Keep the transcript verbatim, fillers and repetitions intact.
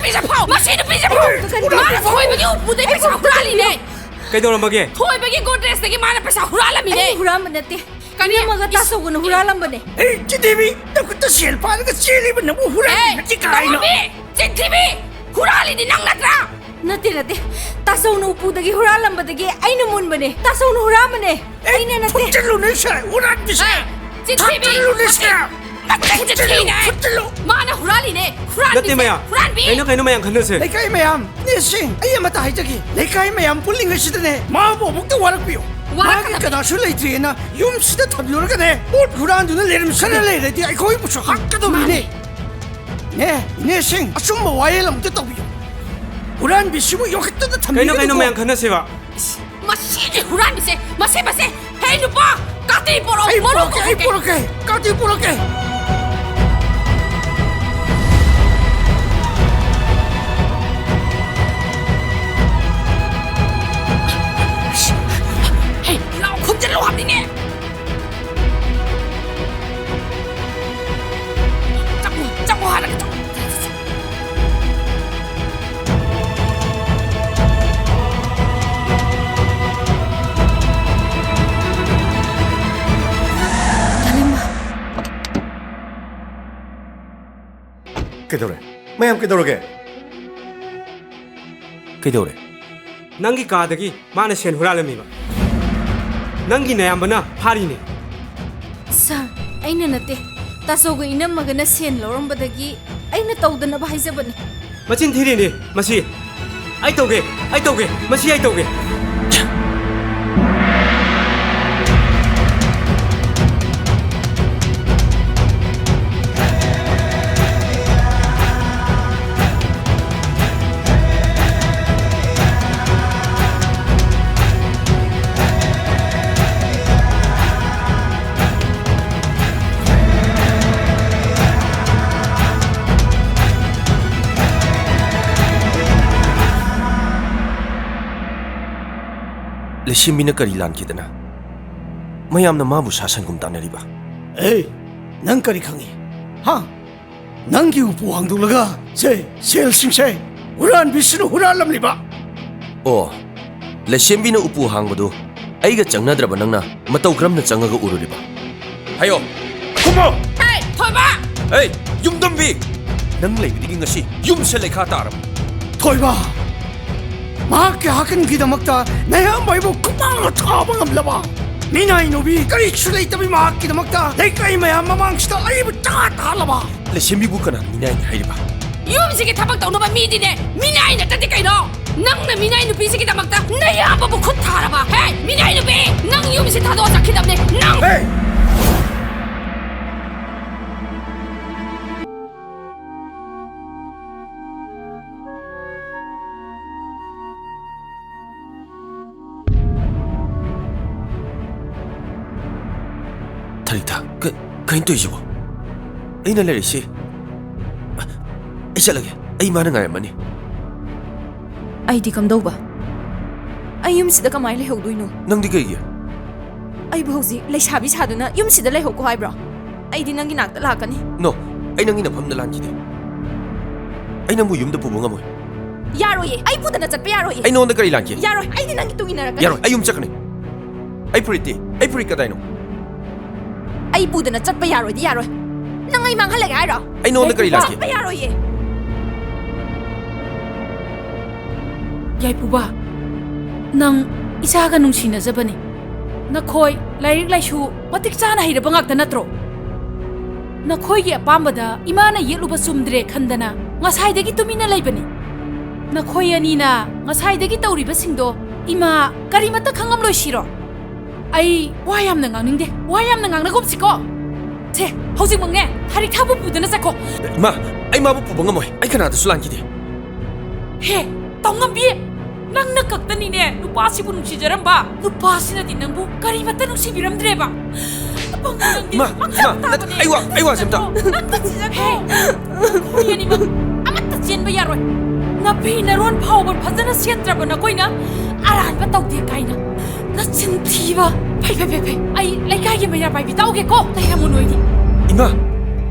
ꯅꯨꯄꯤꯁꯦ ꯐꯥꯎ! ꯃꯁꯤ ꯅꯨꯄꯤꯁꯦ ꯐꯥꯎ! ꯀꯔꯤ? ꯃꯥꯅ ꯊꯣꯏꯕꯒꯤ ꯎꯄꯨꯗꯒꯤ ꯄꯩꯁꯥ ꯍꯨꯔꯥꯜꯂꯤꯅꯦ꯫ ꯀꯩꯗꯧꯔꯝꯃꯒꯦ? ꯊꯣꯏꯕꯒꯤ ꯒꯣꯗ꯭ꯔꯦꯖꯇꯒꯤ ꯃꯥꯅ ꯄꯩꯁꯥ ꯍꯨꯔꯥꯜꯂꯝꯃꯤꯅꯦ꯫ ꯑꯩꯅ ꯍꯨꯔꯥꯟꯕ ꯅꯠꯇꯦ꯫ ꯀꯔꯤ? ꯏꯅꯝꯃꯒ ꯏꯁ! ꯇꯥꯆꯧꯒꯅ ꯍꯨꯔꯥꯜꯂꯝꯕꯅꯦ꯫ ꯑꯦ, ꯆꯤꯟꯊꯤꯕꯤ! ꯅꯈꯨꯠꯇ ꯁꯦꯜ ꯄꯥꯏꯔꯒ ꯆꯦꯜꯂꯤꯕ ꯅꯪꯕꯨ ꯍꯨꯔꯥꯟꯕꯤ ꯑꯦ, ꯅꯠꯇꯦ ꯀꯥꯏꯅ꯫ ꯅꯃꯥꯟꯕꯤ! ꯆꯤꯟꯊꯤꯕꯤ! ꯍꯨꯔꯥꯜꯂꯤꯗꯤ ꯅꯪ ꯅꯠꯇ꯭ꯔꯥ? ꯅꯠꯇꯦ, ꯅꯠꯇꯦ꯫ ꯇꯥꯆꯧꯅ ꯎꯄꯨꯗꯒꯤ ꯍꯨꯔꯥꯜꯂꯝꯕꯗꯒꯤ ꯑꯩꯅ ꯃꯨꯟꯕꯅꯦ꯫ ꯇꯥꯆꯧꯅ ꯍꯨꯔꯥꯟꯕꯅꯦ꯫ ꯑꯩꯅ ꯅꯠꯇꯦ꯫ ꯐꯨꯠꯆꯜꯂꯨꯅꯦ ꯁꯦ, ꯍꯨꯔꯥꯟꯕꯤꯁꯦ! ꯑꯦ, ꯆꯤꯟꯊꯤꯕꯤ! ꯐꯨꯠꯆꯜꯂꯨꯅꯦ ꯁꯦ! ꯃꯆꯤꯟ ꯆꯤꯟꯊꯤꯅꯦ! ꯐꯨꯠꯆꯜꯂꯨ! ꯃꯥꯅ ꯍꯨꯔꯥꯜꯂꯤꯅꯦ! ꯍꯨꯔꯥꯟꯕꯤꯁꯦ! ꯅꯠꯇꯦ, ꯃꯌꯥꯝ꯫ ꯍꯨꯔꯥꯟꯕꯤ! ꯀꯩꯅꯣ, ꯀꯩꯅꯣ ꯃꯌꯥꯝ ꯈꯟꯅꯁꯦ? ꯂꯩꯀꯥꯏ ꯃꯌꯥꯝ, ꯅꯦꯁꯤꯡ, ꯑꯩ ꯑꯃꯇ ꯍꯥꯏꯖꯒꯦ꯫ ꯂꯩꯀꯥꯏ ꯃꯌꯥꯝ ꯄꯨꯜꯂꯤꯉꯩꯁꯤꯗꯅꯦ, ꯃꯥꯕꯨ ꯑꯃꯨꯛꯇ ꯋꯥꯔꯛꯄꯤꯌꯨ꯫ ꯋꯥꯔꯛꯀꯗꯕꯅꯤ꯫ ꯃꯥꯒꯤ ꯀꯅꯥꯁꯨ ꯂꯩꯇ꯭ꯔꯦꯅ ꯌꯨꯝꯁꯤꯗ ꯊꯝꯂꯨꯔꯒꯅꯦ, ꯄꯣꯠ ꯍꯨꯔꯥꯟꯗꯨꯅ ꯂꯩꯔꯝꯁꯅ ꯃꯥꯅꯦ꯫ ꯂꯩꯔꯗꯤ ꯑꯩꯈꯣꯏꯕꯨꯁꯨ ꯍꯥꯠꯀꯗꯧꯔꯤꯅꯦ꯫ ꯃꯥꯅꯦ꯫ ꯅꯦ, ꯏꯅꯦꯁꯤꯡ, ꯑꯆꯨꯝꯕ ꯋꯥꯌꯦꯜ ꯑꯃꯨꯛꯇ ꯇꯧꯕꯤꯌꯨ꯫ ꯍꯨꯔꯥꯟꯕꯤꯁꯤꯕꯨ ꯌꯣꯛꯈꯠꯇꯅ ꯀꯩꯅꯣ, ꯀꯩꯅꯣ ꯊꯝꯕꯤꯒꯅꯨꯀꯣ꯫ ꯃꯌꯥꯝ ꯈꯟꯅꯁꯦꯕ? ꯃꯁꯤꯒꯤ ꯍꯨꯔꯥꯟꯕꯤꯁꯦ, ꯃꯁꯦ, ꯃꯁꯦ! ꯍꯦ, ꯅꯨꯄꯥ! ꯀꯥꯇꯤ ꯄꯣꯔꯛꯑꯣ, ꯑꯩ ꯃꯔꯨ ꯄꯣꯔꯛꯀꯦ, ꯑꯩ ꯀꯣꯛꯀꯦ꯫ ꯄꯣꯔꯛꯀꯦ! ꯀꯥꯇꯤ ꯄꯣꯔꯛꯀꯦ! ꯍꯦ, ꯂꯥꯎ ꯈꯨꯝꯖꯤꯜꯂꯨ ꯍꯥꯏꯕꯅꯤꯅꯦ! ꯆꯪꯉꯨ, ꯆꯪꯉꯨ ꯍꯥꯏꯔꯒ ꯆꯪꯉꯨ꯫ ꯀꯩꯗꯧꯔꯦ? ꯃꯌꯥꯝ ꯀꯩꯗꯧꯔꯒꯦ? ꯀꯩꯗꯧꯔꯦ? ꯅꯪꯒꯤ ꯀꯥꯗꯒꯤ ꯃꯥꯅ ꯁꯦꯟ ꯍꯨꯔꯥꯜꯂꯝꯃꯤꯕ꯫ ꯅꯪꯒꯤ ꯅꯌꯥꯝꯕꯅ ꯐꯥꯔꯤꯅꯦ꯫ ꯁꯥꯔ, ꯑꯩꯅ ꯅꯠꯇꯦ꯫ ꯇꯥꯆꯧꯒ ꯏꯅꯝꯃꯒꯅ ꯁꯦꯟ ꯂꯧꯔꯝꯕꯗꯒꯤ ꯑꯩꯅ ꯇꯧꯗꯅꯕ ꯍꯥꯏꯖꯕꯅꯤ꯫ ꯃꯆꯤꯟ ꯊꯤꯔꯤꯅꯦ ꯃꯁꯤ꯫ ꯑꯩ ꯇꯧꯒꯦ, ꯑꯩ ꯇꯧꯒꯦ, ꯃꯁꯤ ꯑꯩ ꯇꯧꯒꯦ꯫ ꯂꯩꯁꯦꯝꯕꯤꯅ ꯀꯔꯤ ꯂꯥꯟꯈꯤꯗꯅ ꯃꯌꯥꯝꯅ ꯃꯥꯕꯨ ꯁꯥ ꯁꯟꯒꯨꯝ ꯇꯥꯟꯅꯔꯤꯕ? ꯑꯦ, ꯅꯪ ꯀꯔꯤ ꯈꯪꯉꯤ? ꯍꯥ? ꯅꯪꯒꯤ ꯎꯄꯨ ꯍꯥꯡꯗꯣꯛꯂꯒ ꯁꯦ, ꯁꯦꯜꯁꯤꯡꯁꯦ ꯍꯨꯔꯥꯟꯕꯤꯁꯤꯅ ꯍꯨꯔꯥꯜꯂꯝꯂꯤꯕ꯫ ꯑꯣ, ꯂꯩꯁꯦꯝꯕꯤꯅ ꯎꯄꯨ ꯍꯥꯡꯕꯗꯨ ꯑꯩꯒ ꯆꯪꯅꯗ꯭ꯔꯕ ꯅꯪꯅ ꯃꯇꯧ ꯀꯔꯝꯅ ꯆꯪꯉꯒ ꯎꯔꯨꯔꯤꯕ? ꯍꯥꯏꯌꯣ꯫ ꯈꯨꯝꯃꯣ! ꯍꯦ, ꯊꯣꯏꯕ! ꯑꯩ, ꯌꯨꯝꯗꯝꯕꯤ! ꯅꯪ ꯂꯩꯕꯗꯒꯤ ꯉꯁꯤ ꯌꯨꯝꯁꯦ ꯂꯩꯈꯥ ꯇꯥꯔꯕ꯫ ꯊꯣꯏꯕ! ꯃꯍꯥꯛꯀꯤ ꯍꯥꯀꯟꯒꯤꯗꯃꯛꯇ ꯅꯌꯥꯝꯕ ꯑꯩꯕꯨ ꯈꯨꯃꯥꯡꯅ ꯊꯥꯕ ꯉꯝꯂꯕ? ꯃꯤꯅꯥꯏ ꯅꯨꯄꯤ ꯀꯔꯤꯁꯨ ꯂꯩꯇꯕꯤ ꯃꯍꯥꯛꯀꯤꯗꯃꯛꯇ ꯂꯩꯀꯥꯏ ꯃꯌꯥꯝ ꯃꯃꯥꯡꯁꯤꯗ ꯑꯩꯕꯨ ꯇꯥ ꯇꯥꯍꯜꯂꯕ? ꯂꯩꯁꯦꯝꯕꯤꯕꯨ ꯀꯅꯥꯅ ꯃꯤꯅꯥꯏꯅꯤ ꯍꯥꯏꯔꯤꯕ? ꯌꯨꯝꯁꯤꯒꯤ ꯊꯕꯛ ꯇꯧꯅꯕ ꯃꯤꯗꯤꯅꯦ ꯃꯤꯅꯥꯏ ꯅꯠꯇꯗꯤ ꯀꯩꯅꯣ? ꯅꯪꯅ ꯃꯤꯅꯥꯏ ꯅꯨꯄꯤꯁꯤꯒꯤꯗꯃꯛꯇ ꯅꯌꯥꯝꯕꯕꯨ ꯈꯨꯠ ꯊꯥꯔꯕ? ꯍꯦ, ꯃꯤꯅꯥꯏ ꯅꯨꯄꯤ! ꯅꯪ ꯌꯨꯝꯁꯤ ꯊꯥꯗꯣꯛꯑ ꯆꯠꯈꯤꯗꯕꯅꯦ꯫ ꯅꯪ! ꯍꯦ! ꯊꯔꯤꯛꯊ, ꯀ-, ꯀꯩꯅꯣ ꯇꯧꯔꯤꯁꯤꯕꯣ? ꯑꯩꯅ ꯂꯩꯔꯤꯁꯤ꯫ ꯑꯩ ꯆꯠꯂꯒꯦ꯫ ꯑꯩ ꯏꯃꯥꯅ ꯉꯥꯏꯔꯝꯃꯅꯤ꯫ ꯑꯩꯗꯤ ꯀꯝꯗꯧꯕ? ꯑꯩ ꯌꯨꯝꯁꯤꯗ ꯀꯃꯥꯏꯅ ꯂꯩꯍꯧꯗꯣꯏꯅꯣ? ꯅꯪꯗꯤ ꯀꯩꯒꯤ? ꯑꯩꯕꯨ ꯍꯧꯖꯤꯛ ꯂꯩꯁꯥꯕꯤ ꯁꯥꯗꯨꯅ ꯌꯨꯝꯁꯤꯗ ꯂꯩꯍꯧꯀꯣ ꯍꯥꯏꯕ꯭ꯔꯣ? ꯑꯩꯗꯤ ꯅꯪꯒꯤ ꯅꯥꯛꯇ ꯂꯥꯛꯀꯅꯤ꯫ No, ꯑꯩ ꯅꯪꯒꯤ ꯅꯐꯝꯗ ꯂꯥꯟꯈꯤꯗꯦ꯫ ꯑꯩ ꯅꯪꯕꯨ ꯌꯨꯝꯗ ꯄꯨꯕ ꯉꯝꯃꯣꯏ꯫ ꯌꯥꯔꯣꯏꯌꯦ, ꯑꯩ ꯄꯨꯗꯅ ꯆꯠꯄ ꯌꯥꯔꯣꯏꯌꯦ꯫ ꯑꯩ ꯅꯉꯣꯟꯗ ꯀꯔꯤ ꯂꯥꯟꯈꯤ? ꯌꯥꯔꯣꯏ, ꯑꯩꯗꯤ ꯅꯪꯒꯤ ꯇꯨꯡ ꯏꯟꯅꯔꯛꯀꯅꯤ꯫ ꯌꯥꯔꯣꯏ, ꯑꯩ ꯌꯨꯝ ꯆꯠꯀꯅꯤ꯫ ꯑꯩ ꯐꯨꯔꯤꯠꯇꯤ? ꯑꯩ ꯐꯨꯔꯤꯠ ꯀꯗꯥꯏꯅꯣ? ꯑꯩ ꯄꯨꯗꯅ ꯆꯠꯄ ꯌꯥꯔꯣꯏꯗꯤ ꯌꯥꯔꯣꯏ꯫ ꯅꯪ ꯑꯩ ꯃꯥꯡꯍꯜꯂꯒꯦ ꯍꯥꯏꯔꯣ? ꯑꯩ ꯅꯉꯣꯟꯗ ꯀꯔꯤ ꯂꯥꯟꯈꯤ? ꯆꯠꯄ ꯌꯥꯔꯣꯏꯌꯦ꯫ ꯌꯥꯏꯐꯨꯕ, ꯅꯪ ꯏꯆꯥꯒ ꯅꯨꯡꯁꯤꯅꯖꯕꯅꯤ꯫ ꯅꯈꯣꯏ ꯂꯥꯏꯔꯤꯛ ꯂꯥꯏꯁꯨ ꯃꯇꯤꯛ ꯆꯥꯅ ꯍꯩꯔꯕ ꯉꯥꯛꯇ ꯅꯠꯇ꯭ꯔꯣ? ꯅꯈꯣꯏꯒꯤ ꯑꯄꯥꯝꯕꯗ ꯏꯃꯥꯅ ꯌꯦꯠꯂꯨꯕ ꯆꯨꯝꯗ꯭ꯔꯦ ꯈꯟꯗꯅ ꯉꯁꯥꯏꯗꯒꯤ ꯇꯨꯃꯤꯟꯅ ꯂꯩꯕꯅꯤ꯫ ꯅꯈꯣꯏ ꯑꯅꯤꯅ ꯉꯁꯥꯏꯗꯒꯤ ꯇꯧꯔꯤꯕꯁꯤꯡꯗꯣ ꯏꯃꯥ ꯀꯔꯤꯃꯠꯇ ꯈꯪꯉꯝꯂꯣꯏ ꯁꯤꯔꯣ? ꯑꯩ ꯋꯥ ꯌꯥꯝꯅ ꯉꯥꯡꯅꯤꯡꯗꯦ꯫ ꯋꯥ ꯌꯥꯝꯅ ꯉꯥꯡꯅꯒꯨꯝꯁꯤꯀꯣ꯫ ꯁꯦ, ꯍꯧꯖꯤꯛꯃꯛꯅꯦ ꯊꯔꯤꯛꯊꯥꯕꯨ ꯄꯨꯗꯨꯅ ꯆꯠꯈꯣ꯫ ꯏꯃꯥ, ꯑꯩ ꯃꯥꯕꯨ ꯄꯨꯕ ꯉꯝꯃꯣꯏ꯫ ꯑꯩ ꯀꯅꯥꯗꯁꯨ ꯂꯥꯟꯈꯤꯗꯦ꯫ ꯍꯦ, ꯇꯧꯉꯝꯕꯤ! ꯅꯪꯅ ꯈꯛꯇꯅꯤꯅꯦ ꯅꯨꯄꯥꯁꯤꯕꯨ ꯅꯨꯡꯁꯤꯖꯔꯝꯕ꯫ ꯅꯨꯄꯥꯁꯤꯅꯗꯤ ꯅꯪꯕꯨ ꯀꯔꯤꯃꯠꯇ ꯅꯨꯡꯁꯤꯕꯤꯔꯝꯗ꯭ꯔꯦꯕ꯫ ꯑꯄꯪꯕ ꯅꯪꯗꯤ ꯏꯃꯥ, ꯄꯪꯇꯧ ꯏꯃꯥ, ꯇꯧꯕꯅꯦ꯫ ꯅꯠꯇꯦ, ꯑꯩ ꯋꯥ, ꯑꯩ ꯋꯥꯁꯦ ꯑꯝꯇ꯫ ꯅꯪ ꯆꯠꯁꯤꯟꯅꯈꯣ꯫ ꯍꯦ, ꯅꯈꯣꯏ ꯑꯅꯤꯃꯛ ꯑꯃꯠꯇ ꯆꯦꯟꯕ ꯌꯥꯔꯣꯏ꯫ ꯅꯐꯤ ꯅꯔꯣꯟ ꯐꯥꯎꯕ ꯐꯖꯅ ꯁꯦꯠꯇ꯭ꯔꯕ ꯅꯈꯣꯏꯅ ꯑꯔꯥꯟꯕ ꯇꯧꯗꯦ ꯀꯥꯏꯅ꯫ ꯅꯆꯤꯟ ꯊꯤꯕ! ꯐꯩ, ꯐꯩ, ꯐꯩ, ꯐꯩ꯫ ꯑꯩ ꯂꯩꯀꯥꯏꯒꯤ ꯃꯩꯔꯥ ꯄꯥꯏꯕꯤ ꯇꯧꯒꯦꯀꯣ꯫ ꯂꯩꯔꯝꯃꯨ ꯅꯣꯏꯗꯤ꯫ ꯏꯃꯥ!